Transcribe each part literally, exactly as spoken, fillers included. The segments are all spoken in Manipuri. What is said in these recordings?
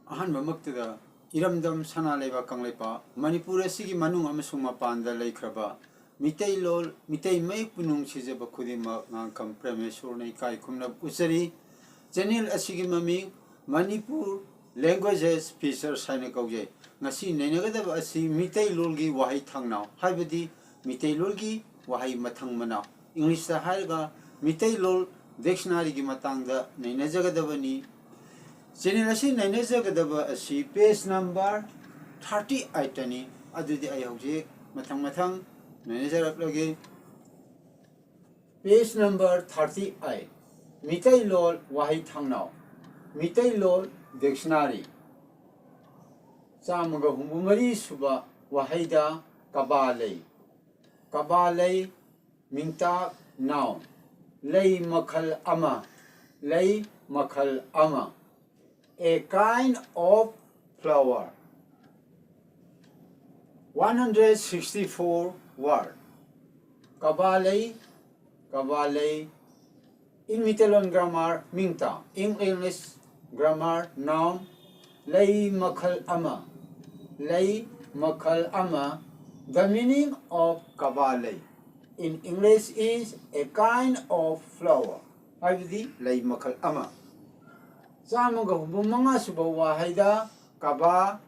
ꯑꯍꯥꯟꯕꯃꯛꯇꯗ ꯏꯔꯝꯗꯝ ꯁꯅꯥ ꯂꯩꯕꯥꯛ ꯀꯪꯂꯩꯄꯥꯛ ꯃꯅꯤꯄꯨꯔ ꯑꯁꯤꯒꯤ ꯃꯅꯨꯡ ꯑꯃꯁꯨꯡ ꯃꯄꯥꯟꯗ ꯂꯩꯈ꯭ꯔꯕ ꯃꯤꯇꯩꯂꯣꯟ, ꯃꯤꯇꯩ ꯃꯌꯦꯛꯄꯨ ꯅꯨꯡꯁꯤꯖꯕ ꯈꯨꯗꯤꯡꯃꯛ ꯉꯥꯡꯈꯝ ꯄ꯭ꯔꯃꯦꯁꯣꯔꯅ ꯏꯀꯥꯏ ꯈꯨꯝꯅꯕ ꯎꯠꯆꯔꯤ꯫ ꯆꯦꯅꯦꯜ ꯑꯁꯤꯒꯤ ꯃꯃꯤꯡ ꯃꯅꯤꯄꯨꯔ Languages Features ꯍꯥꯏꯅ ꯀꯧꯖꯩ꯫ ꯉꯁꯤ ꯅꯩꯅꯒꯗꯕ ꯑꯁꯤ ꯃꯤꯇꯩꯂꯣꯟꯒꯤ ꯋꯥꯍꯩ ꯊꯥꯡꯅꯥꯎ, ꯍꯥꯏꯕꯗꯤ ꯃꯤꯇꯩꯂꯣꯟꯒꯤ ꯋꯥꯍꯩ ꯃꯊꯪ ꯃꯅꯥꯎ, ꯏꯪꯂꯤꯁꯇ ꯍꯥꯏꯔꯒ ꯃꯤꯇꯩꯂꯣꯟ dictionary ꯒꯤ ꯃꯇꯥꯡꯗ ꯅꯩꯅꯖꯒꯗꯕꯅꯤ꯫ ꯆꯦꯅꯦꯜ ꯑꯁꯤ ꯅꯩꯅꯖꯒꯗꯕ ꯑꯁꯤ page number thirty eight ꯇꯅꯤ꯫ ꯑꯗꯨꯗꯤ ꯑꯩ ꯍꯧꯖꯤꯛ ꯃꯊꯪ ꯃꯊꯪ ꯅꯩꯅꯖꯔꯛꯂꯒꯦ꯫ Page number thirty eight, Meiteilon ꯋꯥꯍꯩ ꯊꯥꯡꯅꯥꯎ, ꯃꯤꯇꯩꯂꯣꯟ dictionary꯫ ꯆꯥꯝꯃꯒ ꯍꯨꯝꯐꯨ ꯃꯔꯤ ꯁꯨꯕ ꯋꯥꯍꯩꯗ ꯀꯕꯥ ꯂꯩ꯫ ꯀꯕꯥ ꯂꯩ, ꯃꯤꯡꯇꯥꯛ, noun, ꯂꯩ ꯃꯈꯜ ꯑꯃ, ꯂꯩ ꯃꯈꯜ ꯑꯃ, a kind of flower꯫ One hundred sixty four word꯫ ꯀꯕꯥ ꯂꯩ, ꯀꯕꯥ ꯂꯩ, in Meiteilon grammar, ꯃꯤꯡꯇꯥꯛ, in English grammar, noun, ꯂꯩ ꯃꯈꯜ ꯑꯃ, ꯂꯩ ꯃꯈꯜ ꯑꯃ, the meaning of ꯀꯕꯥ ꯂꯩ in English is a kind of flower, ꯍꯥꯏꯕꯗꯤ ꯂꯩ ꯃꯈꯜ ꯑꯃ꯫ ꯆꯥꯝꯃꯒ ꯍꯨꯝꯐꯨ ꯃꯉꯥ ꯁꯨꯕ ꯋꯥꯍꯩꯗ ꯀꯕꯥ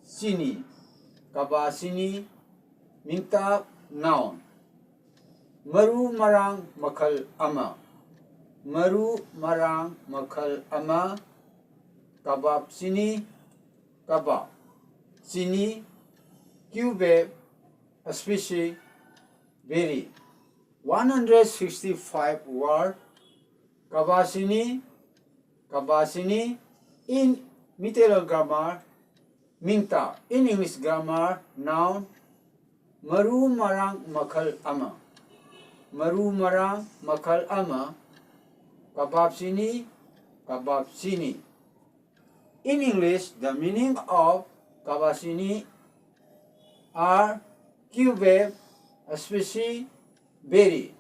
ꯆꯤꯅꯤ, ꯀꯕꯥ ꯆꯤꯅꯤ, ꯃꯤꯡꯇꯥꯛ, noun, ꯃꯔꯨ ꯃꯔꯥꯡ ꯃꯈꯜ ꯑꯃ, ꯃꯔꯨ ꯃꯔꯥꯡ ꯃꯈꯜ ꯑꯃ, ꯀꯕꯥꯕ ꯆꯤꯅꯤ, ꯀꯕꯥꯕ ꯆꯤꯅꯤ, cubeb, a species berry꯫ One hundred sixty five word꯫ ꯀꯕꯥ ꯆꯤꯅꯤ, ꯀꯕꯥ ꯆꯤꯅꯤ, in Meiteilon grammar, ꯃꯤꯡꯇꯥꯛ, in English grammar, noun, ꯃꯔꯨ ꯃꯔꯥꯡ ꯃꯈꯜ ꯑꯃ, ꯃꯔꯨ ꯃꯔꯥꯡ ꯃꯈꯜ ꯑꯃ, ꯀꯕꯥꯕ ꯆꯤꯅꯤ, ꯀꯕꯥꯕ ꯆꯤꯅꯤ꯫ In English, the meaning of ꯀꯕꯥ ꯆꯤꯅꯤ are cubeb, a species berry꯫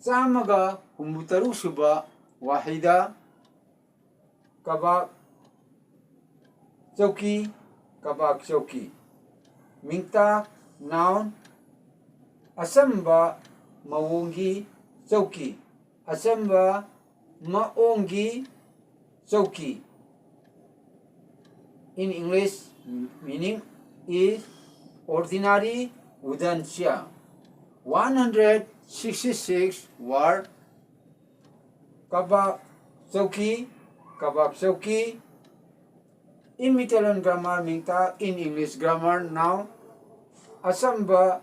ꯆꯥꯝꯃꯒ ꯍꯨꯝꯐꯨ ꯇꯔꯨꯛ ꯁꯨꯕ ꯋꯥꯍꯩꯗ ꯀꯕꯥꯕ ꯆꯧꯀꯤ, ꯀꯕꯥꯛ ꯆꯧꯀꯤ꯫ ꯃꯤꯡꯇꯥꯛ, noun, ꯑꯆꯝꯕ ꯃꯑꯣꯡꯒꯤ ꯆꯧꯀꯤ, ꯑꯆꯝꯕ ꯃꯑꯣꯡꯒꯤ ꯆꯧꯀꯤ꯫ In English, meaning is ordinary wooden chair. One hundred sixty-six word, ꯀꯕꯥꯛ ꯆꯧꯀꯤ, ꯀꯕꯥꯛ ꯆꯧꯀꯤ꯫ In Meitei loan grammar, ꯃꯤꯡꯇꯥꯛ, in English grammar, noun, ꯑꯆꯝꯕ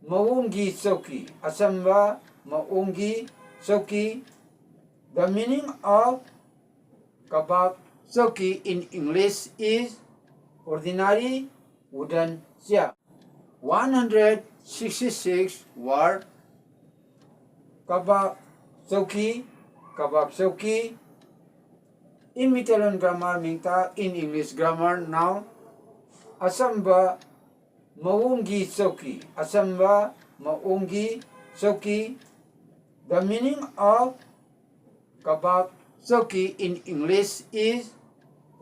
ꯃꯑꯣꯡꯒꯤ ꯆꯧꯀꯤ, ꯑꯆꯝꯕ ꯃꯑꯣꯡꯒꯤ ꯆꯧꯀꯤ꯫ The meaning of ꯀꯕꯥꯛ ꯆꯧꯀꯤ in English is ordinary wooden chair. One hundred sixty-six word, ꯀꯕꯥꯛ ꯆꯧꯀꯤ, ꯀꯕꯥꯛ ꯆꯧꯀꯤ꯫ In Meitei loan grammar, ꯃꯤꯡꯇꯥꯛ, in English grammar, noun, ꯑꯆꯝꯕ ꯃꯑꯣꯡꯒꯤ ꯆꯧꯀꯤ, ꯑꯆꯝꯕ ꯃꯑꯣꯡꯒꯤ ꯆꯧꯀꯤ꯫ The meaning of ꯀꯕꯥꯛ ꯆꯧꯀꯤ in English is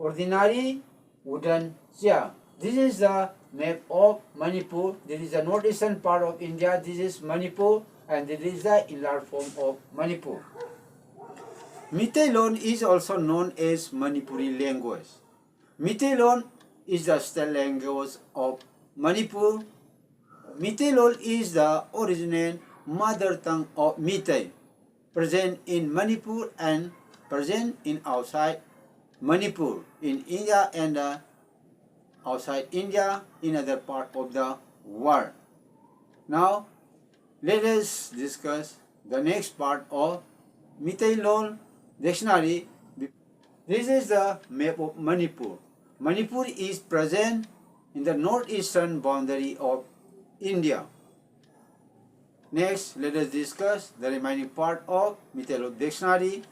ordinary wooden chair. This is the map of Manipur. This is the northeastern part of India. This is Manipur, and this is the inner form of Manipur. Meitei loan is also known as Manipuri language. Meitei loan is the state language of Manipur. Meitei loan is the original mother tongue of Meitei, present in Manipur and present in outside Manipur, in India and, uh, outside India, in other part of the world. Now, let us discuss the next part of Meitei loan dictionary. This is the map of Manipur. Manipur is present in the northeastern boundary of India. Next, let us discuss the remaining part of Meitei loan dictionary.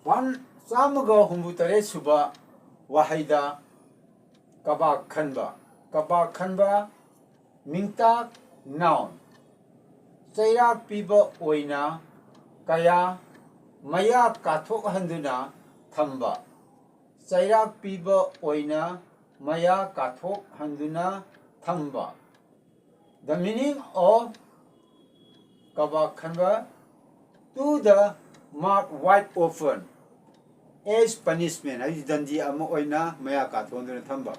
One, ꯆꯥꯝꯃꯒ ꯍꯨꯝꯐꯨꯇꯔꯦꯠ ꯁꯨꯕ ꯋꯥꯍꯩꯗ ꯀꯕꯥꯛ ꯈꯟꯕ꯫ ꯀꯕꯥꯛ ꯈꯟꯕ, ꯃꯤꯡꯇꯥꯛ, noun, ꯆꯩꯔꯥꯛ ꯄꯤꯕ ꯑꯣꯏꯅ ꯀꯌꯥ ꯃꯌꯥ ꯀꯥꯊꯣꯛꯍꯟꯗꯨꯅ ꯊꯝꯕ꯫ ꯆꯩꯔꯥꯛ ꯄꯤꯕ ꯑꯣꯏꯅ ꯃꯌꯥ ꯀꯥꯊꯣꯛꯍꯟꯗꯨꯅ ꯊꯝꯕ꯫ The meaning of ꯀꯕꯥꯛ ꯈꯟꯕ, to the mouth wide open as punishment, ꯍꯥꯏꯕꯗꯤ ꯗꯟꯗꯤ ꯑꯃ ꯑꯣꯏꯅ ꯃꯌꯥ ꯀꯥꯊꯣꯛꯍꯟꯗꯨꯅ ꯊꯝꯕ꯫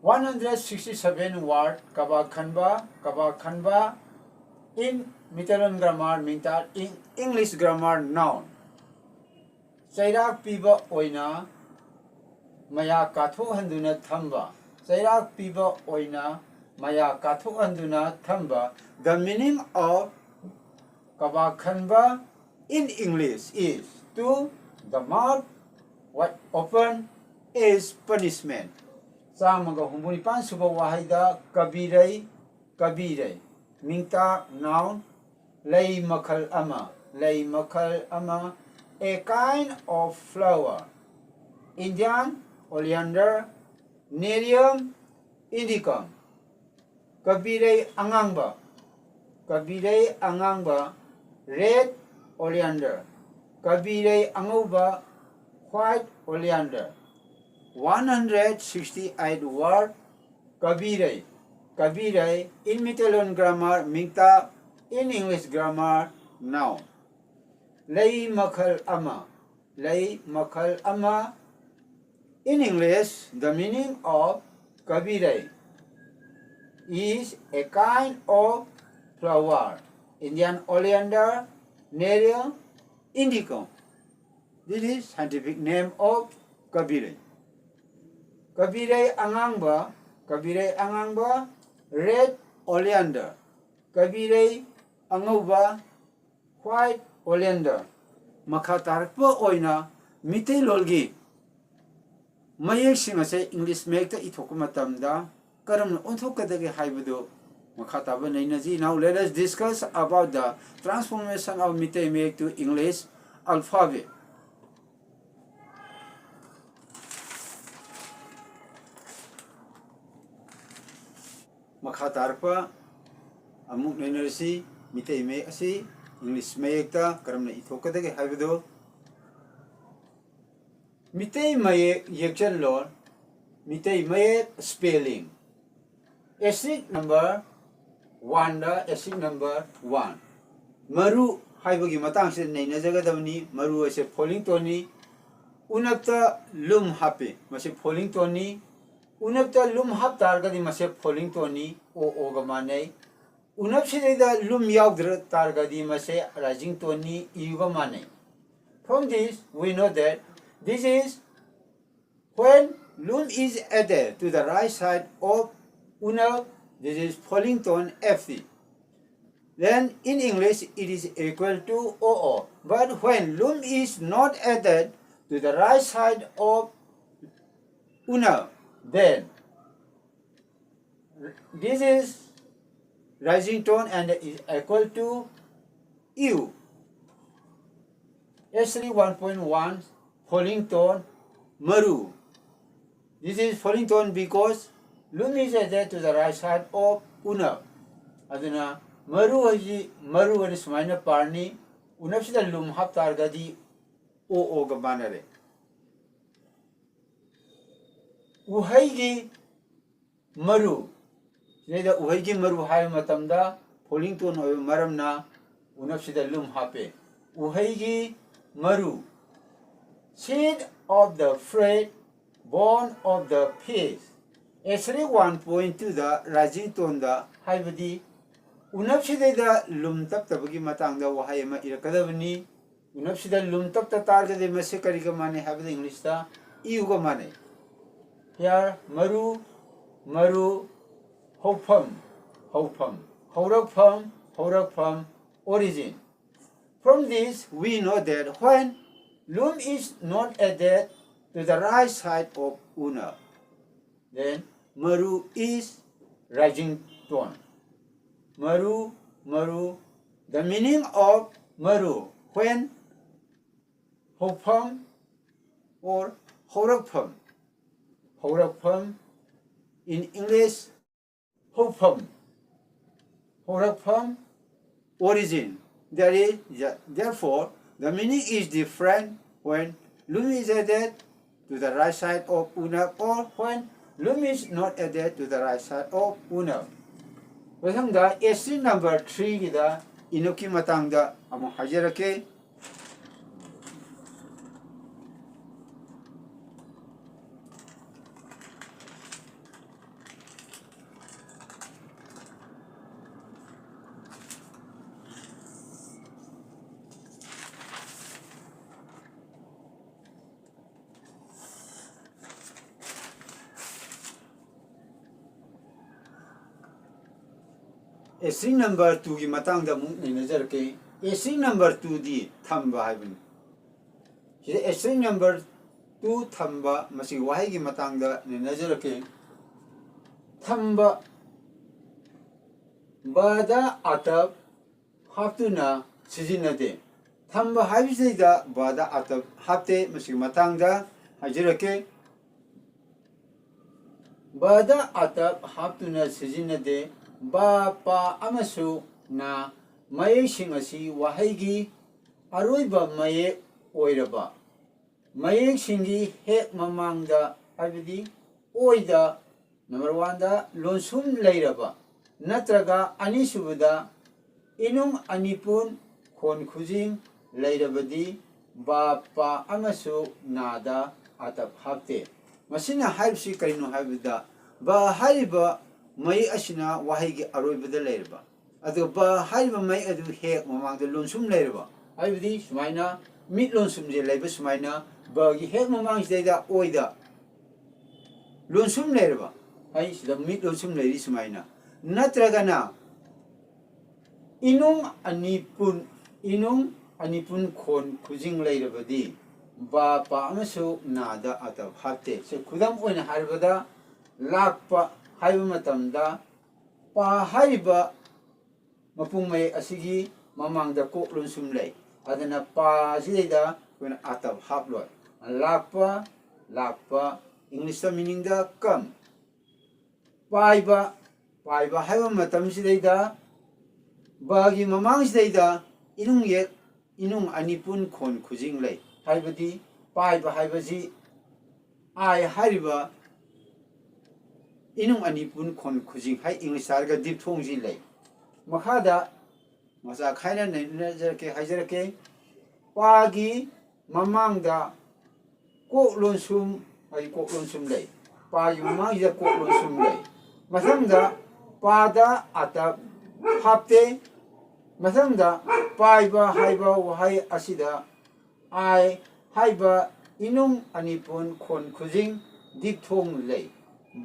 One hundred sixty seven word ꯀꯕꯥꯛ ꯈꯟꯕ, ꯀꯕꯥꯛ ꯈꯟꯕ in Mittalon grammar ꯃꯤꯡꯇꯥ, in English grammar noun꯫ ꯆꯩꯔꯥꯛ ꯄꯤꯕ ꯑꯣꯏꯅ ꯃꯌꯥ ꯀꯥꯊꯣꯛꯍꯟꯗꯨꯅ ꯊꯝꯕ꯫ ꯆꯩꯔꯥꯛ ꯄꯤꯕ ꯑꯣꯏꯅ ꯃꯌꯥ ꯀꯥꯊꯣꯛꯍꯟꯗꯨꯅ ꯊꯝꯕ꯫ The meaning of ꯀꯕꯥꯛ ꯈꯟꯕ in English is to the mouth wide open as punishment꯫ ꯆꯥꯝꯃꯒ ꯍꯨꯝꯐꯨ ꯅꯤꯄꯥꯟ ꯁꯨꯕ ꯋꯥꯍꯩꯗ ꯀꯕꯤꯔꯩ, ꯀꯕꯤꯔꯩ, ꯃꯤꯡꯇꯥꯛ noun, ꯂꯩ ꯃꯈꯜ ꯑꯃ, ꯂꯩ ꯃꯈꯜ ꯑꯃ, a kind of flower, Indian oleander, Nerium indicum, ꯀꯕꯤꯔꯩ ꯑꯉꯥꯡꯕ, ꯀꯕꯤꯔꯩ ꯑꯉꯥꯡꯕ, red oleander, ꯀꯕꯤꯔꯩ ꯑꯉꯧꯕ, white oleander꯫ One hundred sixty eight word ꯀꯕꯤꯔꯩ, ꯀꯕꯤꯔꯩ in Mittalon grammar ꯃꯤꯡꯇꯥꯛ, in English grammar noun꯫ ꯂꯩ ꯃꯈꯜ ꯑꯃ, ꯂꯩ ꯃꯈꯜ ꯑꯃ, in English, the meaning of ꯀꯕꯤꯔꯩ is a kind of flower, Indian oleander, Nerium indicum. This is scientific name of ꯀꯕꯤꯔꯩ꯫ ꯀꯕꯤꯔꯩ ꯑꯉꯥꯡꯕ, ꯀꯕꯤꯔꯩ ꯑꯉꯥꯡꯕ, red oleander, ꯀꯕꯤꯔꯩ ꯑꯉꯧꯕ, white oleander꯫ ꯃꯈꯥ ꯇꯥꯔꯛꯄ ꯑꯣꯏꯅ ꯃꯤꯇꯩꯂꯣꯟꯒꯤ ꯃꯌꯦꯛꯁꯤꯡ ꯑꯁꯦ English ꯃꯌꯦꯛꯇ ꯏꯊꯣꯛꯄ ꯃꯇꯝꯗ ꯀꯔꯝꯅ ꯑꯣꯟꯊꯣꯛꯀꯗꯒꯦ ꯍꯥꯏꯕꯗꯨ ꯃꯈꯥ ꯇꯥꯕ ꯅꯩꯅꯁꯤ꯫ Now let us discuss about the transformation of Meitei ꯃꯌꯦꯛ to English alphabet꯫ ꯃꯈꯥ ꯇꯥꯔꯛꯄ ꯑꯃꯨꯛ ꯅꯩꯅꯔꯁꯤ꯫ ꯃꯤꯇꯩ ꯃꯌꯦꯛ ꯑꯁꯤ English ꯃꯌꯦꯛꯇ ꯀꯔꯝꯅ ꯏꯊꯣꯛꯀꯗꯒꯦ ꯍꯥꯏꯕꯗꯨ꯫ ꯃꯤꯇꯩ ꯃꯌꯦꯛ ꯌꯦꯛꯆꯜꯂꯣꯟ, ꯃꯤꯇꯩ ꯃꯌꯦꯛ spelling, ꯑꯦꯁꯤꯛ ꯅꯝꯕꯔ ꯋꯥꯟꯗ ꯑꯦꯁꯤꯛ ꯅꯝꯕꯔ ꯋꯥꯟ꯫ ꯃꯔꯨ ꯍꯥꯏꯕꯒꯤ ꯃꯇꯥꯡꯁꯤꯗ ꯅꯩꯅꯖꯒꯗꯕꯅꯤ꯫ ꯃꯔꯨ ꯑꯁꯦ falling toneꯅꯤ꯫ ꯎꯅꯞꯇ ꯂꯨꯝ ꯍꯥꯞꯄꯤ, ꯃꯁꯤ falling toneꯅꯤ꯫ ꯎꯅꯞꯇ ꯂꯨꯝ ꯍꯥꯞ ꯇꯥꯔꯒꯗꯤ ꯃꯁꯦ falling toneꯅꯤ, ꯑꯣ ꯑꯣꯒ ꯃꯥꯟꯅꯩ꯫ ꯎꯅꯞꯁꯤꯗꯩꯗ ꯂꯨꯝ ꯌꯥꯎꯗ꯭ꯔ ꯇꯥꯔꯒꯗꯤ ꯃꯁꯦ rising toneꯅꯤ, ꯏꯒ ꯃꯥꯟꯅꯩ꯫ From this, we know that this is when lum is added to the right side of unap, this is falling tone F C. Then in English, it is equal to O O. But when lum is not added to the right side of unap, then this is rising tone and is equal to U. S three one point one, falling tone, maru. This is falling tone because lum is added to the right side of unap. ꯑꯗꯨꯅ ꯃꯔꯨ ꯍꯥꯏꯁꯤ ꯃꯔꯨ ꯍꯥꯏꯅ ꯁꯨꯃꯥꯏꯅ ꯄꯥꯔꯅꯤ꯫ ꯎꯅꯞꯁꯤꯗ ꯂꯨꯝ ꯍꯥꯞ ꯇꯥꯔꯒꯗꯤ ꯑꯣ ꯑꯣꯒ ꯃꯥꯟꯅꯔꯦ꯫ ꯎꯍꯩꯒꯤ ꯃꯔꯨ, ꯁꯤꯗꯩꯗ ꯎꯍꯩꯒꯤ ꯃꯔꯨ ꯍꯥꯏꯕ ꯃꯇꯝꯗ falling tone ꯑꯣꯏꯕ ꯃꯔꯝꯅ ꯎꯅꯞꯁꯤꯗ ꯂꯨꯝ ꯍꯥꯞꯄꯦ꯫ ꯎꯍꯩꯒꯤ ꯃꯔꯨ, seed of the fruit, bone of the fish, S three one point twoꯗ rising toneꯗ, ꯍꯥꯏꯕꯗꯤ ꯎꯅꯞꯁꯤꯗꯩꯗ ꯂꯨꯝ ꯇꯞꯇꯕꯒꯤ ꯃꯇꯥꯡꯗ ꯋꯥꯍꯩ ꯑꯃ ꯏꯔꯛꯀꯗꯕꯅꯤ꯫ ꯎꯅꯞꯁꯤꯗ ꯂꯨꯝ ꯇꯞꯇ ꯇꯥꯔꯒꯗꯤ ꯃꯁꯤ ꯀꯔꯤꯒ ꯃꯥꯟꯅꯩ ꯍꯥꯏꯕꯗ Englishꯇ ꯏꯒ ꯃꯥꯟꯅꯩ꯫ Here ꯃꯔꯨ, ꯃꯔꯨ, ꯍꯧꯐꯝ, ꯍꯧꯐꯝ, ꯍꯧꯔꯛꯐꯝ, ꯍꯧꯔꯛꯐꯝ, origin. From this, we know that when lum is not added to the right side of unap, then maru is rising tone. Maru, maru. The meaning of maru, when ꯍꯧꯐꯝ or ꯍꯧꯔꯛꯐꯝ, ꯍꯧꯔꯛꯐꯝ, in English, ꯍꯧꯐꯝ, ꯍꯧꯔꯛꯐꯝ, origin. There is, therefore, the meaning is different when Lum is added to the right side of unab, or when lum is not added to the right side of unab. ꯃꯊꯪꯗ ꯑꯦꯁꯇ꯭ꯔꯤꯛ ꯅꯝꯕꯔ ꯊ꯭ꯔꯤꯒꯤꯗ ꯏꯅꯨꯞꯀꯤ ꯃꯇꯥꯡꯗ ꯑꯃꯨꯛ ꯍꯥꯏꯖꯔꯛꯀꯦ꯫ ꯑꯦꯁꯇ꯭ꯔꯤꯛ ꯅꯝꯕꯔ ꯇꯨꯒꯤ ꯃꯇꯥꯡꯗ ꯑꯃꯨꯛ ꯅꯩꯅꯖꯔꯛꯀꯦ꯫ ꯑꯦꯁꯇ꯭ꯔꯤꯛ ꯅꯝꯕꯔ ꯇꯨꯗꯤ ꯊꯝꯕ ꯍꯥꯏꯕꯅꯤ꯫ ꯁꯤꯗ ꯑꯦꯁꯇ꯭ꯔꯤꯛ ꯅꯝꯕꯔ ꯇꯨ ꯊꯝꯕ, ꯃꯁꯤꯒꯤ ꯋꯥꯍꯩꯒꯤ ꯃꯇꯥꯡꯗ ꯅꯩꯅꯖꯔꯛꯀꯦ꯫ ꯊꯝꯕ, ꯕꯗ ꯑꯇꯞ ꯍꯥꯞꯇꯨꯅ ꯁꯤꯖꯤꯟꯅꯗꯦ꯫ ꯊꯝꯕ ꯍꯥꯏꯕꯁꯤꯗꯩꯗ ꯕꯗ ꯑꯇꯞ ꯍꯥꯞꯇꯦ꯫ ꯃꯁꯤꯒꯤ ꯃꯇꯥꯡꯗ ꯍꯥꯏꯖꯔꯛꯀꯦ꯫ ꯕꯗ ꯑꯇꯞ ꯍꯥꯞꯇꯨꯅ ꯁꯤꯖꯤꯟꯅꯗꯦ꯫ ꯕ, ꯄ ꯑꯃꯁꯨ ꯅ ꯃꯌꯦꯛꯁꯤꯡ ꯑꯁꯤ ꯋꯥꯍꯩꯒꯤ ꯑꯔꯣꯏꯕ ꯃꯌꯦꯛ ꯑꯣꯏꯔꯕ ꯃꯌꯦꯛꯁꯤꯡꯒꯤ ꯍꯦꯛ ꯃꯃꯥꯡꯗ, ꯍꯥꯏꯕꯗꯤ ꯑꯣꯏꯗ, ꯅꯝꯕꯔ ꯋꯥꯟꯗ ꯂꯣꯟꯁꯨꯝ ꯂꯩꯔꯕ ꯅꯠꯇ꯭ꯔꯒ ꯑꯅꯤꯁꯨꯕꯗ ꯏꯅꯨꯡ ꯑꯅꯤꯄꯨꯟ ꯈꯣꯟ ꯈꯨꯖꯤꯡ ꯂꯩꯔꯕꯗꯤ ꯕ, ꯄ ꯑꯃꯁꯨ ꯅꯥꯗ ꯑꯇꯞ ꯍꯥꯞꯇꯦ꯫ ꯃꯁꯤꯅ ꯍꯥꯏꯔꯤꯕꯁꯤ ꯀꯔꯤꯅꯣ ꯍꯥꯏꯕꯗ, ꯕ ꯍꯥꯏꯔꯤꯕ ꯃꯌꯦꯛ ꯑꯁꯤꯅ ꯋꯥꯍꯩꯒꯤ ꯑꯔꯣꯏꯕꯗ ꯂꯩꯔꯕ, ꯑꯗꯨꯒ ꯕ ꯍꯥꯏꯔꯤꯕ ꯃꯌꯦꯛ ꯑꯗꯨ ꯍꯦꯛ ꯃꯃꯥꯡꯗ ꯂꯣꯟꯁꯨꯝ ꯂꯩꯔꯕ, ꯍꯥꯏꯕꯗꯤ ꯁꯨꯃꯥꯏꯅ ꯃꯤꯠ ꯂꯣꯟꯁꯨꯝꯁꯦ ꯂꯩꯕ ꯁꯨꯃꯥꯏꯅ ꯕꯒꯤ ꯍꯦꯛ ꯃꯃꯥꯡꯁꯤꯗꯩꯗ ꯑꯣꯏꯗ ꯂꯣꯟꯁꯨꯝ ꯂꯩꯔꯕ, ꯑꯩ ꯁꯤꯗ ꯃꯤꯠ ꯂꯣꯟꯁꯨꯝ ꯂꯩꯔꯤ ꯁꯨꯃꯥꯏꯅ, ꯅꯠꯇ꯭ꯔꯒꯅ ꯏꯅꯨꯡ ꯑꯅꯤꯄꯨꯟ, ꯏꯅꯨꯡ ꯑꯅꯤꯄꯨꯟ ꯈꯣꯟ ꯈꯨꯖꯤꯡ ꯂꯩꯔꯕꯗꯤ ꯕ, ꯄ ꯑꯃꯁꯨ ꯅꯥꯗ ꯑꯇꯞ ꯍꯥꯞꯇꯦ꯫ ꯁꯤ ꯈꯨꯗꯝ ꯑꯣꯏꯅ ꯍꯥꯏꯔꯕꯗ, ꯂꯥꯛꯄ ꯍꯥꯏꯕ ꯃꯇꯝꯗ ꯄ ꯍꯥꯏꯔꯤꯕ ꯃꯄꯨꯡ ꯃꯌꯦꯛ ꯑꯁꯤꯒꯤ ꯃꯃꯥꯡꯗ ꯀꯣꯛ ꯂꯣꯟꯁꯨꯝ ꯂꯩ꯫ ꯑꯗꯨꯅ ꯄ ꯑꯁꯤꯗꯩꯗ ꯑꯩꯈꯣꯏꯅ ꯑꯇꯞ ꯍꯥꯞꯂꯣꯏ꯫ ꯂꯥꯛꯄ, ꯂꯥꯛꯄ, ꯏꯪꯂꯤꯁꯇ ꯃꯤꯅꯤꯡꯗ ꯀꯝ꯫ ꯄꯥꯏꯕ, ꯄꯥꯏꯕ ꯍꯥꯏꯕ ꯃꯇꯝꯁꯤꯗꯩꯗ ꯕꯒꯤ ꯃꯃꯥꯡꯁꯤꯗꯩꯗ ꯏꯅꯨꯡ ꯌꯦꯛ, ꯏꯅꯨꯡ ꯑꯅꯤꯄꯨꯟ ꯈꯣꯟ ꯈꯨꯖꯤꯡ ꯂꯩ꯫ ꯍꯥꯏꯕꯗꯤ ꯄꯥꯏꯕ ꯍꯥꯏꯕꯁꯤ I ꯍꯥꯏꯔꯤꯕ ꯏꯅꯨꯡ ꯑꯅꯤ ꯄꯨꯟ ꯈꯣꯟ ꯈꯨꯖꯤꯡ ꯍꯥꯏ, ꯏꯪꯂꯤꯁ ꯍꯥꯏꯔꯒ diphthongꯁꯤ ꯂꯩ꯫ ꯃꯈꯥꯗ ꯃꯆꯥ ꯈꯥꯏꯅ ꯅꯩꯅꯖꯔꯛꯀꯦ, ꯍꯥꯏꯖꯔꯛꯀꯦ꯫ ꯄꯥꯒꯤ ꯃꯃꯥꯡꯗ ꯀꯣꯛ ꯂꯣꯟꯁꯨꯝ, ꯍꯥꯏꯗꯤ ꯀꯣꯛ ꯂꯣꯟꯁꯨꯝ ꯂꯩ꯫ ꯄꯥꯒꯤ ꯃꯃꯥꯡꯁꯤꯗ ꯀꯣꯛ ꯂꯣꯟꯁꯨꯝ ꯂꯩ꯫ ꯃꯊꯪꯗ ꯄꯥꯗ ꯑꯇꯞ ꯍꯥꯞꯇꯦ꯫ ꯃꯊꯪꯗ ꯄꯥꯏꯕ ꯍꯥꯏꯕ ꯋꯥꯍꯩ ꯑꯁꯤꯗ I ꯍꯥꯏꯕ ꯏꯅꯨꯡ ꯑꯅꯤ ꯄꯨꯟ ꯈꯣꯟ ꯈꯨꯖꯤꯡ diphthong ꯂꯩ꯫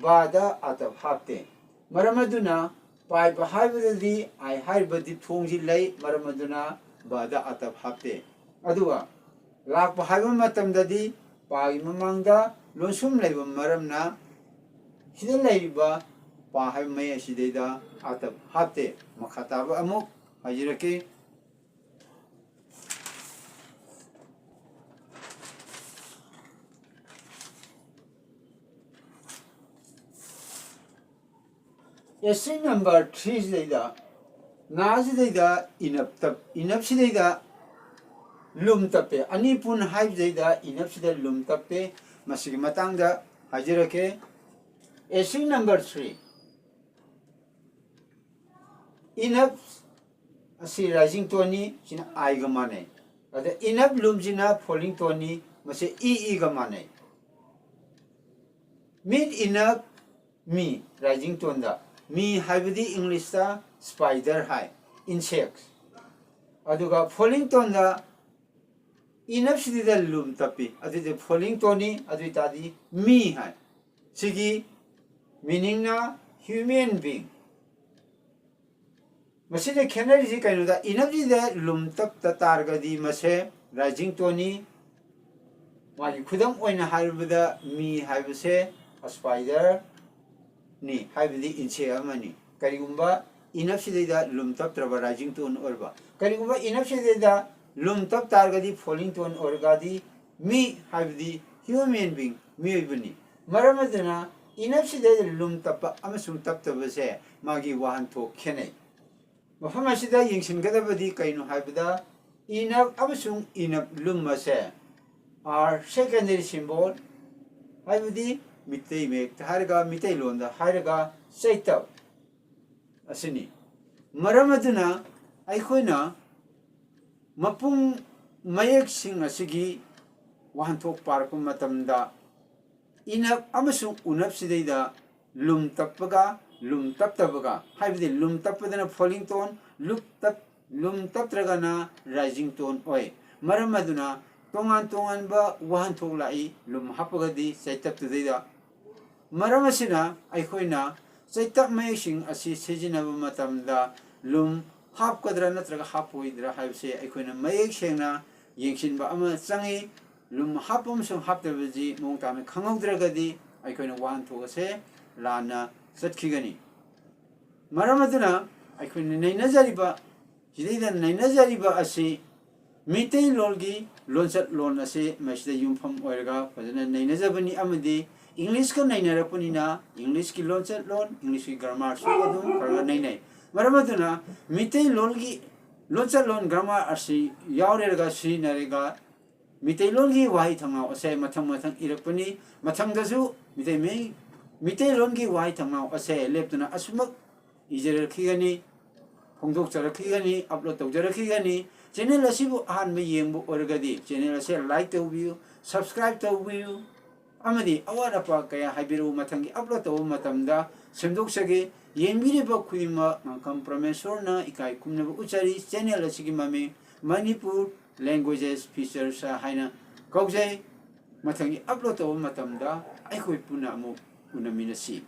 ꯕꯥꯗ ꯑꯇꯞ ꯍꯥꯞꯇꯦ꯫ ꯃꯔꯝ ꯑꯗꯨꯅ ꯄꯥꯏꯕ ꯍꯥꯏꯕꯗꯗꯤ I ꯍꯥꯏꯔꯤꯕ diphthongꯁꯤ ꯂꯩ, ꯃꯔꯝ ꯑꯗꯨꯅ ꯕꯥꯗ ꯑꯇꯞ ꯍꯥꯞꯇꯦ꯫ ꯑꯗꯨꯒ ꯂꯥꯛꯄ ꯍꯥꯏꯕ ꯃꯇꯝꯗꯗꯤ ꯄꯥꯒꯤ ꯃꯃꯥꯡꯗ ꯂꯣꯟꯁꯨꯝ ꯂꯩꯕ ꯃꯔꯝꯅ ꯁꯤꯗ ꯂꯩꯔꯤꯕ ꯄꯥ ꯍꯥꯏꯕ ꯃꯌꯦꯛ ꯑꯁꯤꯗꯩꯗ ꯑꯇꯞ ꯍꯥꯞꯇꯦ꯫ ꯃꯈꯥ ꯇꯥꯕ ꯑꯃꯨꯛ ꯍꯥꯏꯖꯔꯛꯀꯦ꯫ Essay number three ꯁꯤꯗꯩꯗ, ꯅꯥꯁꯤꯗꯩꯗ ꯏꯅꯞ ꯇꯞ, ꯏꯅꯞꯁꯤꯗꯩꯗ ꯂꯨꯝ ꯇꯞꯄꯦ꯫ ꯑꯅꯤ ꯄꯨꯟ ꯍꯥꯏꯕꯁꯤꯗꯩꯗ ꯏꯅꯞꯁꯤꯗ ꯂꯨꯝ ꯇꯞꯄꯦ꯫ ꯃꯁꯤꯒꯤ ꯃꯇꯥꯡꯗ ꯍꯥꯏꯖꯔꯛꯀꯦ꯫ Essay number three꯫ ꯏꯅꯞ ꯑꯁꯤ rising toneꯅꯤ, ꯁꯤꯅ Iꯒ ꯃꯥꯟꯅꯩ꯫ ꯑꯗ ꯏꯅꯞ ꯂꯨꯝꯁꯤꯅ falling toneꯅꯤ, ꯃꯁꯤ ꯏ, ꯏꯒ ꯃꯥꯟꯅꯩ꯫ Mid enough, ꯃꯤ, rising toneꯗ꯫ ꯃꯤ ꯍꯥꯏꯕꯗꯤ ꯏꯪꯂꯤꯁꯇ spider ꯍꯥꯏ, insects꯫ ꯑꯗꯨꯒ falling toneꯗ ꯏꯅꯞꯁꯤꯗ ꯂꯨꯝ ꯇꯞꯄꯤ, ꯑꯗꯨꯗꯤ falling toneꯅꯤ, ꯑꯗꯨ ꯑꯣꯏꯇꯥꯔꯗꯤ ꯃꯤ ꯍꯥꯏ꯫ ꯁꯤꯒꯤ meaningꯅ human being꯫ ꯃꯁꯤꯗ ꯈꯦꯠꯅꯔꯤꯁꯤ ꯀꯩꯅꯣꯗ, ꯏꯅꯞꯁꯤꯗ ꯂꯨꯝ ꯇꯞꯇ ꯇꯥꯔꯒꯗꯤ ꯃꯁꯦ rising toneꯅꯤ꯫ ꯃꯥꯒꯤ ꯈꯨꯗꯝ ꯑꯣꯏꯅ ꯍꯥꯏꯔꯕꯗ ꯃꯤ ꯍꯥꯏꯕꯁꯦ spiderꯅꯤ, ꯍꯥꯏꯕꯗꯤ insect ꯑꯃꯅꯤ꯫ ꯀꯔꯤꯒꯨꯝꯕ ꯏꯅꯞꯁꯤꯗꯩꯗ ꯂꯨꯝ ꯇꯞꯇ꯭ꯔꯕ rising tone ꯑꯣꯏꯔꯕ, ꯀꯔꯤꯒꯨꯝꯕ ꯏꯅꯞꯁꯤꯗꯩꯗ ꯂꯨꯝ ꯇꯞ ꯇꯥꯔꯒꯗꯤ falling tone ꯑꯣꯏꯔꯒꯗꯤ ꯃꯤ ꯍꯥꯏꯕꯗꯤ human being, ꯃꯤꯑꯣꯏꯕꯅꯤ꯫ ꯃꯔꯝ ꯑꯗꯨꯅ ꯏꯅꯞꯁꯤꯗꯩꯗ ꯂꯨꯝ ꯇꯞꯄ ꯑꯃꯁꯨꯡ ꯇꯞꯇꯕꯁꯦ ꯃꯥꯒꯤ ꯋꯥꯍꯟꯊꯣꯛ ꯈꯦꯠꯅꯩ꯫ ꯃꯐꯝ ꯑꯁꯤꯗ ꯌꯦꯡꯁꯤꯟꯒꯗꯕꯗꯤ ꯀꯩꯅꯣ ꯍꯥꯏꯕꯗ, ꯏꯅꯞ ꯑꯃꯁꯨꯡ ꯏꯅꯞ ꯂꯨꯝ ꯑꯁꯦ are secondary symbol, ꯍꯥꯏꯕꯗꯤ ꯃꯤꯇꯩ ꯃꯌꯦꯛꯇ ꯍꯥꯏꯔꯒ, ꯃꯤꯇꯩꯂꯣꯟꯗ ꯍꯥꯏꯔꯒ ꯆꯩꯇꯞ ꯑꯁꯤꯅꯤ꯫ ꯃꯔꯝ ꯑꯗꯨꯅ ꯑꯩꯈꯣꯏꯅ ꯃꯄꯨꯡ ꯃꯌꯦꯛꯁꯤꯡ ꯑꯁꯤꯒꯤ ꯋꯥꯍꯟꯊꯣꯛ ꯄꯥꯔꯛꯄ ꯃꯇꯝꯗ ꯏꯅꯞ ꯑꯃꯁꯨꯡ ꯎꯅꯞꯁꯤꯗꯩꯗ ꯂꯨꯝ ꯇꯞꯄꯒ ꯂꯨꯝ ꯇꯞꯇꯕꯒ, ꯍꯥꯏꯕꯗꯤ ꯂꯨꯝ ꯇꯞꯄꯗꯅ falling tone, ꯂꯨꯞ ꯇꯞ-, ꯂꯨꯝ ꯇꯞꯇ꯭ꯔꯒꯅ rising tone ꯑꯣꯏ꯫ ꯃꯔꯝ ꯑꯗꯨꯅ ꯇꯣꯉꯥꯟ ꯇꯣꯉꯥꯟꯕ ꯋꯥꯍꯟꯊꯣꯛ ꯂꯥꯛꯏ ꯂꯨꯝ ꯍꯥꯞꯄꯒꯗꯤ ꯆꯩꯇꯞꯇꯨꯗꯩꯗ꯫ ꯃꯔꯝ ꯑꯁꯤꯅ ꯑꯩꯈꯣꯏꯅ ꯆꯩꯇꯞ ꯃꯌꯦꯛꯁꯤꯡ ꯑꯁꯤ ꯁꯤꯖꯤꯟꯅꯕ ꯃꯇꯝꯗ ꯂꯨꯝ ꯍꯥꯞꯀꯗ꯭ꯔꯥ ꯅꯠꯇ꯭ꯔꯒ ꯍꯥꯞꯄꯣꯏꯗ꯭ꯔꯥ ꯍꯥꯏꯕꯁꯦ ꯑꯩꯈꯣꯏꯅ ꯃꯌꯦꯛ ꯁꯦꯡꯅ ꯌꯦꯡꯁꯤꯟꯕ ꯑꯃ ꯆꯪꯉꯤ꯫ ꯂꯨꯝ ꯍꯥꯞꯄ ꯑꯃꯁꯨꯡ ꯍꯥꯞꯇꯕꯁꯤ ꯃꯑꯣꯡ ꯇꯥꯅ ꯈꯪꯍꯧꯗ꯭ꯔꯒꯗꯤ ꯑꯩꯈꯣꯏꯅ ꯋꯥꯍꯟꯊꯣꯛ ꯑꯁꯦ ꯂꯥꯟꯅ ꯆꯠꯈꯤꯒꯅꯤ꯫ ꯃꯔꯝ ꯑꯗꯨꯅ ꯑꯩꯈꯣꯏꯅ ꯅꯩꯅꯖꯔꯤꯕ, ꯁꯤꯗꯩꯗ ꯅꯩꯅꯖꯔꯤꯕ ꯑꯁꯤ ꯃꯤꯇꯩꯂꯣꯟꯒꯤ ꯂꯣꯟꯆꯠ ꯂꯣꯟ ꯑꯁꯤ ꯃꯁꯤꯗ ꯌꯨꯝꯐꯝ ꯑꯣꯏꯔꯒ ꯐꯖꯅ ꯅꯩꯅꯖꯕꯅꯤ, ꯑꯃꯗꯤ ꯏꯪꯂꯤꯁꯀ ꯅꯩꯅꯔꯛꯄꯅꯤꯅ ꯏꯪꯂꯤꯁꯀꯤ ꯂꯣꯟꯆꯠ ꯂꯣꯟ, ꯏꯪꯂꯤꯁꯀꯤ ꯒ꯭ꯔꯥꯃꯥꯔꯁꯨ ꯑꯗꯨꯝ ꯈꯔ ꯈꯔ ꯅꯩꯅꯩ꯫ ꯃꯔꯝ ꯑꯗꯨꯅ ꯃꯤꯇꯩꯂꯣꯟꯒꯤ ꯂꯣꯟꯆꯠ ꯂꯣꯟ ꯒ꯭ꯔꯥꯃꯥꯔ ꯑꯁꯤ ꯌꯥꯎꯔꯦꯔꯒ ꯁꯤꯖꯤꯟꯅꯔꯒ ꯃꯤꯇꯩꯂꯣꯟꯒꯤ ꯋꯥꯍꯩ ꯊꯣꯡꯅꯥꯎ ꯑꯁꯦ ꯃꯊꯪ ꯃꯊꯪ ꯏꯔꯛꯄꯅꯤ꯫ ꯃꯊꯪꯗꯁꯨ ꯃꯤꯇꯩ ꯃꯌꯦꯛ-, ꯃꯤꯇꯩꯂꯣꯟꯒꯤ ꯋꯥꯍꯩ ꯊꯣꯡꯅꯥꯎ ꯑꯁꯦ ꯂꯦꯞꯇꯅ ꯑꯁꯨꯃꯛ ꯏꯖꯔꯛꯈꯤꯒꯅꯤ, ꯐꯣꯡꯗꯣꯛꯆꯔꯛꯈꯤꯒꯅꯤ, ꯑꯞꯂꯣꯗ ꯇꯧꯖꯔꯛꯈꯤꯒꯅꯤ꯫ ꯆꯦꯅꯦꯜ ꯑꯁꯤꯕꯨ ꯑꯍꯥꯟꯕ ꯌꯦꯡꯕ ꯑꯣꯏꯔꯒꯗꯤ ꯆꯦꯅꯦꯜ ꯑꯁꯦ ꯂꯥꯏꯛ ꯇꯧꯕꯤꯌꯨ, ꯁꯕꯁꯀ꯭ꯔꯥꯏꯕ ꯇꯧꯕꯤꯌꯨ, ꯑꯃꯗꯤ ꯑꯋꯥꯠ ꯑꯄꯥ ꯀꯌꯥ ꯍꯥꯏꯕꯤꯔꯛꯎ, ꯃꯊꯪꯒꯤ ꯑꯞꯂꯣꯗ ꯇꯧꯕ ꯃꯇꯝꯗ ꯁꯦꯝꯗꯣꯛꯆꯒꯦ꯫ ꯌꯦꯡꯕꯤꯔꯤꯕ ꯈꯨꯗꯤꯡꯃꯛ ꯉꯥꯡꯈꯝ ꯄ꯭ꯔꯃꯦꯁꯣꯔꯅ ꯏꯀꯥꯏ ꯈꯨꯝꯅꯕ ꯎꯠꯆꯔꯤ꯫ ꯆꯦꯅꯦꯜ ꯑꯁꯤꯒꯤ ꯃꯃꯤꯡ ꯃꯅꯤꯄꯨꯔ ꯂꯦꯡꯒ꯭ꯋꯦꯖꯦꯁ ꯐꯤꯆꯔꯁ ꯍꯥꯏꯅ ꯀꯧꯖꯩ꯫ ꯃꯊꯪꯒꯤ ꯑꯞꯂꯣꯗ ꯇꯧꯕ ꯃꯇꯝꯗ ꯑꯩꯈꯣꯏ ꯄꯨꯟꯅ ꯑꯃꯨꯛ ꯎꯅꯃꯤꯟꯅꯁꯤ꯫